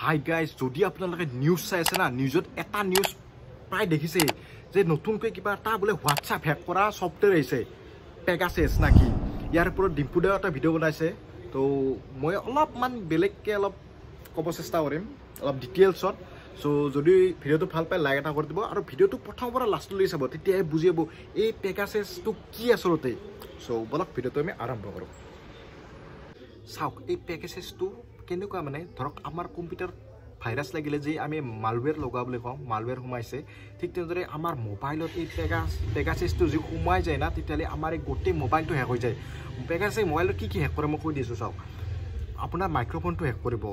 Hi guys, যদি আপোনালোকে news চাই আছে না, নিউজত এটা নিউজ প্ৰায় দেখিছে যে নতুনকৈ কিবা এটা বোলে হোৱাটছআপ হেক কৰা ছফ্টৱেৰ আহিছে, পেগাছেছ না কি। ইয়াৰ ওপৰত ডিম্পু দাও এটা ভিডিঅ' বনাইছে। তো মই অলপমান বেলেগকৈ অলপ ক'ব চেষ্টা কৰিম, অলপ ডিটেইলছত। চ' যদি ভিডিঅ'টো ভাল পায় লাইক এটা কৰি দিব আৰু ভিডিঅ'টো প্ৰথমৰ পৰা লাষ্টলৈ চাব, তেতিয়াহে বুজি পাব এই পেগাছেছটো কি আচলতে। চ' বলক ভিডিঅ'টো আমি আৰম্ভ কৰোঁ। চাওক, এই পেগাছেছটো কেনেকুৱা, মানে ধৰক আমাৰ কম্পিউটাৰত ভাইৰাছ লাগিলে যে আমি মালৱেৰ লগোৱা বুলি কওঁ, মালৱেৰ সোমাইছে, ঠিক তেনেদৰে আমাৰ মোবাইলত এই পেগাছেছটো যি সোমাই যায় না, তেতিয়াহ'লে আমাৰ এই গোটেই মোবাইলটো হেক হৈ যায়। পেগাছে মোবাইলত কি কি হেক কৰে মই কৈ দিছোঁ। চাওক, আপোনাৰ মাইক্ৰফোনটো হেক কৰিব,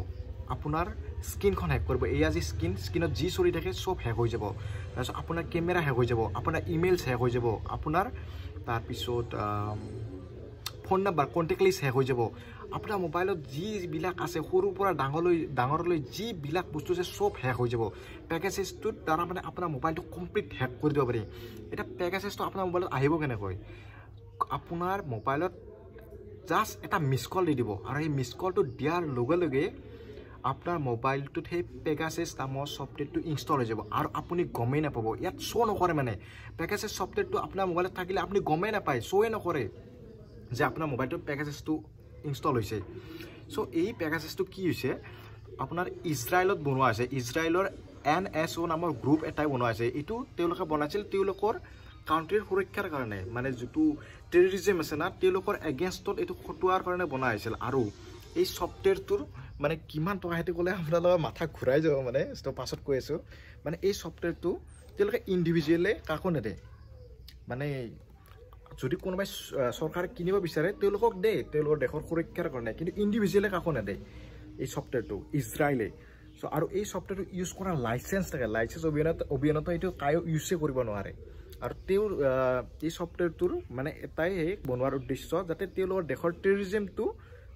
আপোনাৰ স্ক্ৰীণখন হেক কৰিব, এয়া যি স্ক্ৰীণত যি চলি থাকে চব হেক হৈ যাব। তাৰপিছত আপোনাৰ কেমেৰা হেক হৈ যাব, আপোনাৰ ইমেইলছ হেক হৈ যাব, আপোনাৰ তাৰপিছত phone number, contact list hack হৈ যাব। আপোনাৰ মোবাইলত যিবিলাক আছে সৰুৰ পৰা ডাঙৰলৈ যিবিলাক বস্তু আছে চব হেক হৈ যাব। পেগাছেছটোৰ দ্বাৰা মানে আপোনাৰ মোবাইলটো কমপ্লিট হেক কৰি দিব পাৰি। এতিয়া পেগাছেছটো আপোনাৰ মোবাইলত আহিব কেনেকৈ? আপোনাৰ মোবাইলত জাষ্ট এটা মিছ কল দি দিব আৰু সেই মিছ কলটো দিয়াৰ লগে লগে আপোনাৰ মোবাইলটোত সেই পেগাছেছ নামৰ ছফ্টৱেৰটো ইনষ্টল হৈ যাব আৰু আপুনি গমেই নাপাব। ইয়াত শ্ব' নকৰে, মানে পেগাছেছ ছফ্টৱেৰটো আপোনাৰ মোবাইলত থাকিলে আপুনি গমেই নাপায়, শ্ব'য়ে নকৰে যে আপোনাৰ মোবাইলটোত পেগাছেছটো ইনষ্টল হৈছে। চ' এই পেগাছেছটো কি হৈছে, আপোনাৰ ইজৰাইলত বনোৱা হৈছে। ইজৰাইলৰ NSO নামৰ গ্ৰুপ এটাই বনোৱা হৈছে। এইটো তেওঁলোকে বনাইছিল তেওঁলোকৰ কাউণ্ট্ৰিৰ সুৰক্ষাৰ কাৰণে, মানে যিটো টেৰৰিজিম আছে না, তেওঁলোকৰ এগেইনষ্টত এইটো খটোৱাৰ কাৰণে বনোৱা হৈছিল। আৰু এই ছফ্টৱেৰটোৰ মানে কিমান টকা সেইটো ক'লে আপোনালোকৰ মাথা ঘূৰাই যাব, মানে পাছত কৈ আছোঁ। মানে এই ছফ্টৱেৰটো তেওঁলোকে ইণ্ডিভিজুৱেলি কাকো নেদে, মানে যদি কোনোবাই চৰকাৰে কিনিব বিচাৰে তেওঁলোকক দে, তেওঁলোকৰ দেশৰ সুৰক্ষাৰ কাৰণে, কিন্তু ইণ্ডিভিজুৱেলি কাকো নেদে এই ছফ্টৱেৰটো ইজৰাইলে। চ' আৰু এই ছফ্টৱেৰটো ইউজ কৰাৰ লাইচেঞ্চ থাকে, লাইচেঞ্চ অবিহনে এইটো কায়ো ইউজে কৰিব নোৱাৰে। আৰু তেওঁৰ এই ছফ্টৱেৰটোৰ মানে এটাই সেই বনোৱাৰ উদ্দেশ্য যাতে তেওঁলোকৰ দেশৰ টেৰৰিজিমটো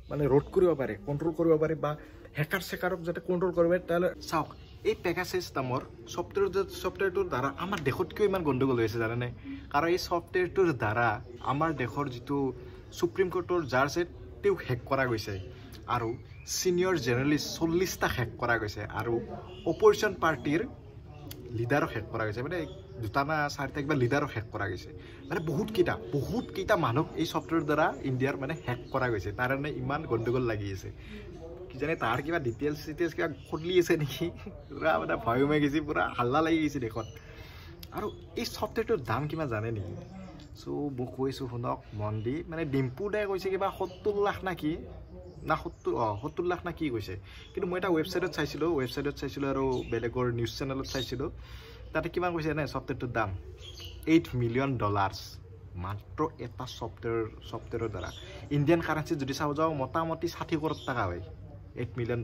মানে ৰোধ কৰিব পাৰে, কণ্ট্ৰল কৰিব পাৰে, বা হেকাৰ চেকাৰক যাতে কণ্ট্ৰল কৰিব পাৰে। তেতিয়াহ'লে চাওক, এই পেগাছেছ নামৰ ছফ্টৱেৰটোৰ দ্বাৰা আমাৰ দেশত কিয় ইমান গণ্ডগোল হৈ আছে জানেনে? কাৰণ এই ছফ্টৱেৰটোৰ দ্বাৰা আমাৰ দেশৰ যিটো চুপ্ৰিম কোৰ্টৰ জাৰ্জ আছে তেওঁক হেক কৰা গৈছে, আৰু ছিনিয়ৰ জেনেৰেলিষ্ট 40টা হেক কৰা গৈছে, আৰু অপজিশ্যন পাৰ্টীৰ লিডাৰক হেক কৰা গৈছে, মানে দুটা না চাৰিটা কিবা লিডাৰক হেক কৰা গৈছে। মানে বহুতকেইটা মানুহক এই ছফ্টৱেৰৰ দ্বাৰা ইণ্ডিয়াৰ মানে হেক কৰা গৈছে। তাৰ কাৰণে ইমান গণ্ডগোল লাগি আছে। কিজানি তাৰ কিবা ডিটেইলছ চিটেইলছ কিবা খুলি আছে নেকি, পূৰা মানে ভয় সোমাই গৈছে, পূৰা হাল্লা লাগি গৈছে দেশত। আৰু এই ছফ্টৱেৰটোৰ দাম কিমান জানে নেকি? চ' মোক কৈছোঁ শুনক মন দি, মানে ডিম্পু দাই কৈছে কিবা 70 লাখ না কি, না 70 লাখ না কি কৈছে। কিন্তু মই এটা ৱেবছাইটত চাইছিলোঁ আৰু বেলেগৰ নিউজ চেনেলত চাইছিলোঁ, তাতে কিমান কৈছে জানে ছফ্টৱেৰটোৰ দাম? $8 মিলিয়ন মাত্ৰ এটা ছফ্টৱেৰৰ দ্বাৰা। ইণ্ডিয়ান কাৰেঞ্চিত যদি চাব যাওঁ মোটামুটি 60 কৰোৰ টকা হয় $8 মিলিয়ন।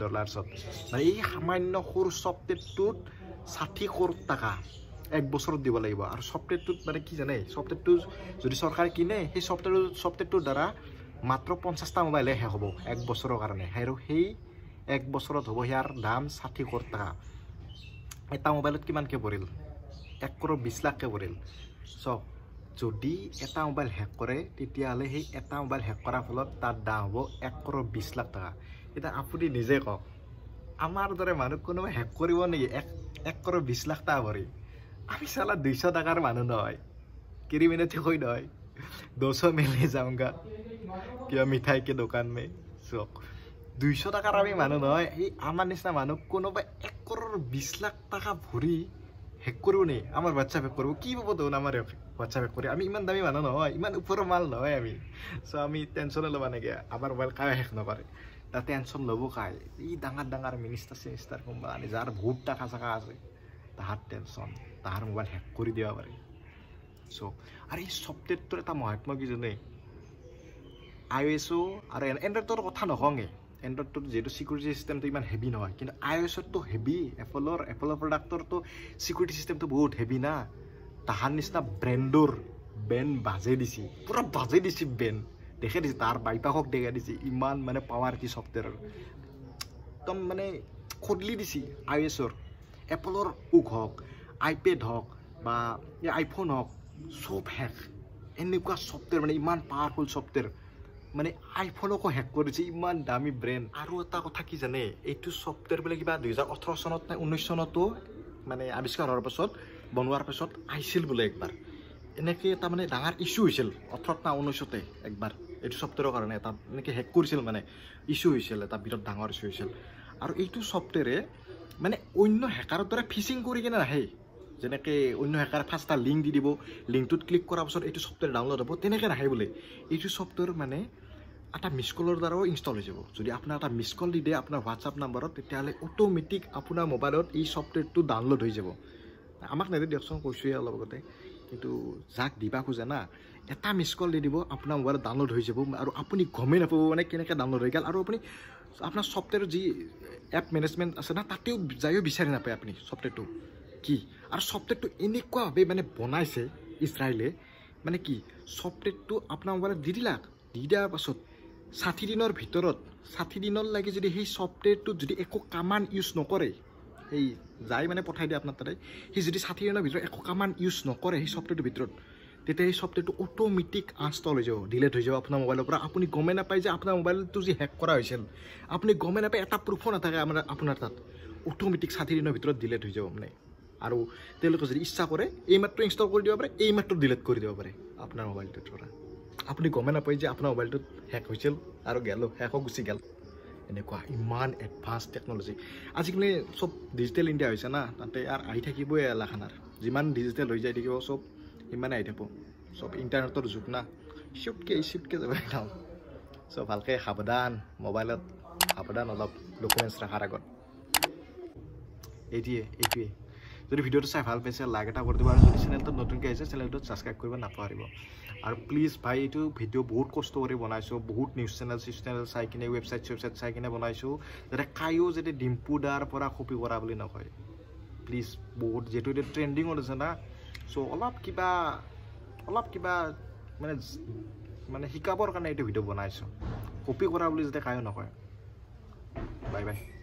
মানে এই সামান্য সৰু ছফ্টৱেৰটোত 60 কৰোৰ টকা এক বছৰত দিব লাগিব। আৰু ছফ্টৱেৰটোত মানে কি জানে, ছফ্টৱেৰটো যদি চৰকাৰে কিনে, সেই ছফ্টৱেৰটোৰ দ্বাৰা মাত্ৰ 50টা মোবাইলহে শেষ হ'ব এক বছৰৰ কাৰণে। আৰু সেই এক বছৰত হ'ব ইয়াৰ দাম 60 কৰোৰ টকা। এটা মোবাইলত কিমানকৈ পৰিল? 1 কৰোৰ 20 লাখকৈ পৰিল। চাওক, যদি এটা মোবাইল হেক কৰে তেতিয়াহ'লে সেই এটা মোবাইল হেক কৰাৰ ফলত তাৰ দাম হ'ব 1 কৰোৰ 20 লাখ টকা। এতিয়া আপুনি নিজে কওক, আমাৰ দৰে মানুহ কোনোবাই হেক কৰিব নেকি 1 কৰোৰ 20 লাখ টকা ভৰি? আমি চালা 200 টকাৰ মানুহ নহয়, কিৰিমিনতে কৈ নহয় 200 মিলি যাওঁগা কিবা মিঠাই কে দোকান মে। চাওক, 200 টকাৰ আমি মানুহ নহয়, এই আমাৰ নিচিনা মানুহ কোনোবাই 1 কৰোৰ 20 লাখ টকা ভৰি হেক কৰিব নেকি? আমাৰ হোৱাটছআপ হেক কৰিব? কি পাব দেখোন আমাৰ হোৱাটছআপ হেক কৰি? আমি ইমান দামী মানুহ নহয়, ইমান ওপৰৰ মাল নহয় আমি। চ' আমি টেনশ্যনে ল'ব নালাগে, আমাৰ মোবাইল কায়ো হেক নকৰে। তাত টেনশ্যন ল'ব কাই? এই ডাঙৰ ডাঙৰ মিনিষ্টাৰ চিনিষ্টাৰ কোনোবা আনি যাৰ বহুত টকা চকা আছে, তাহাৰ টেনশ্যন, তাহাৰ মোবাইল হেক কৰি দিব পাৰে। চ' আৰু এই ছফ্টৱেৰটোৰ এটা মহাত্মা কি জানে? আই অ' এছো আৰু এণ্ড্ৰইডৰ কথা নকওঁগৈ, এণ্ড্ৰইডটোত যিহেতু চিকিউৰিটি চিষ্টেমটো ইমান হেভি নহয়, কিন্তু আই অ' এছতটো হেভি। এপলৰ প্ৰডাক্টৰটো চিকিউৰিটি চিষ্টেমটো বহুত হেভি না। তাহাৰ নিচিনা ব্ৰেণ্ডৰ বেন বাজে দিছে, পূৰা বাজে দিছে, বেন দেখাই দিছে, তাৰ বাইপাকক দেখাই দিছে, ইমান মানে পাৱাৰ কি ছফ্টৱেৰৰ, একদম মানে খদলি দিছে আই অ' এছৰ। এপলৰ উক হওক, আইপেড হওক বা আইফোন হওক, চব হেক। এনেকুৱা ছফ্টৱেৰ মানে ইমান পাৱাৰফুল ছফ্টৱেৰ মানে আইফোনকো হেক কৰিছে, ইমান দামী ব্ৰেণ্ড। আৰু এটা কথা কি জানে, এইটো ছফ্টৱেৰ বোলে কিবা 2018 চনত নে 19 চনতো মানে আৱিষ্কাৰ হোৱাৰ পাছত, বনোৱাৰ পাছত আহিছিল বোলে একবাৰ। এনেকৈ এটা মানে ডাঙৰ ইছ্যু হৈছিল 18 না 19তে একবাৰ, এইটো ছফ্টৱেৰৰ কাৰণে এটা এনেকৈ হেক কৰিছিল, মানে ইছ্যু হৈছিল, এটা বিৰাট ডাঙৰ ইছ্যু হৈছিল। আৰু এইটো ছফ্টৱেৰে মানে অন্য হেকাৰৰ দ্বাৰা ফিচিং কৰি কিনে নাহে, যেনেকৈ অন্য হেকাৰে ফাৰ্ষ্ট এটা লিংক দি দিব, লিংকটোত ক্লিক কৰাৰ পাছত এইটো ছফ্টৱেৰ ডাউনলোড হ'ব, তেনেকৈ নাহে বোলে। এইটো ছফ্টৱেৰ মানে এটা মিছ কলৰ দ্বাৰাও ইনষ্টল হৈ যাব। যদি আপোনাৰ এটা মিছ কল দি দিয়ে আপোনাৰ হোৱাটছআপ নাম্বাৰত, তেতিয়াহ'লে অট'মেটিক আপোনাৰ মোবাইলত এই ছফ্টৱেৰটো ডাউনলোড হৈ যাব। আমাক নিদিয়ে দিয়কচোন, কৈছোঁৱে অলপ আগতে, কিন্তু যাক দিবা খোজে না, এটা মিছ কল দি দিব, আপোনাৰ মোবাইলত ডাউনলোড হৈ যাব আৰু আপুনি গমেই নাপাব মানে কেনেকৈ ডাউনলোড হৈ গ'ল। আৰু আপুনি আপোনাৰ ছফ্টৱেৰৰ যি এপ মেনেজমেণ্ট আছে না, তাতেও যায়ো বিচাৰি নাপায় আপুনি ছফ্টৱেৰটো কি। আৰু ছফ্টৱেৰটো এনেকুৱাভাৱে মানে বনাইছে ইজৰাইলে, মানে কি ছফ্টৱেৰটো আপোনাৰ মোবাইলত দি দিলাক, দি দিয়াৰ পাছত 60 দিনৰ ভিতৰত, 60 দিনৰ লাগি যদি সেই ছফ্টৱেৰটোত যদি একো কামান ইউজ নকৰে, সেই যাই মানে পঠাই দিয়ে আপোনাৰ তাতে, সি যদি 60 দিনৰ ভিতৰত একো কামান ইউজ নকৰে সেই ছফ্টৱেৰটোৰ ভিতৰত, তেতিয়া সেই ছফ্টৱেৰটো অট'মেটিক আনষ্টল হৈ যাব, ডিলেট হৈ যাব আপোনাৰ মোবাইলৰ পৰা। আপুনি গমেই নাপায় যে আপোনাৰ মোবাইলটো যি হেক কৰা হৈছিল, আপুনি গমেই নাপায়, এটা প্ৰুফো নাথাকে আপোনাৰ তাত, অট'মেটিক 60 দিনৰ ভিতৰত ডিলেট হৈ যাব মানে। আৰু তেওঁলোকে যদি ইচ্ছা কৰে এইমাত্ৰ ইনষ্টল কৰি দিব পাৰে, এইমাত্ৰ ডিলেট কৰি দিব পাৰে আপোনাৰ মোবাইলটোৰ পৰা। আপুনি গমেই নাপায় যে আপোনাৰ মোবাইলটোত হেক হৈছিল আৰু গ'ল, হেকো গুচি গ'ল। এনেকুৱা ইমান এডভান্স টেকন'লজি। আজিকালি চব ডিজিটেল ইণ্ডিয়া হৈছে না, তাতে আৰু আহি থাকিবই এলাখানাৰ, যিমান ডিজিটেল হৈ যাই থাকিব চব সিমানে আহি থাকিব, চব ইণ্টাৰনেটৰ যুগ না, চিপকে চিপকে যাব একদম। চ' ভালকৈ সাৱধান, মোবাইলত সাৱধান অলপ ডকুমেণ্টছ ৰখাৰ আগত। এইটোৱে যদি ভিডিঅ'টো চাই ভাল পাইছে লাইক এটা কৰি দিব, আৰু যদি চেনেলটোত নতুনকৈ আহিছে চেনেলটোত ছাবস্ক্ৰাইব কৰিব নাপাহৰিব। আৰু প্লিজ ভাই, এইটো ভিডিঅ' বহুত কষ্ট কৰি বনাইছোঁ, বহুত নিউজ চেনেল চিউজ চেনেল চাই কিনে, ৱেবছাইট চেবছাইট চাই কিনে বনাইছোঁ, যাতে কায়ো যাতে ডিম্পু দাৰ পৰা কপি কৰা বুলি নকয়। প্লিজ, বহুত যিহেতু এতিয়া ট্ৰেণ্ডিঙত আছে না, চ' অলপ কিবা মানে মানে শিকাবৰ কাৰণে এইটো ভিডিঅ' বনাইছোঁ, কপি কৰা বুলি যাতে কায়ো নকয়। Bye bye.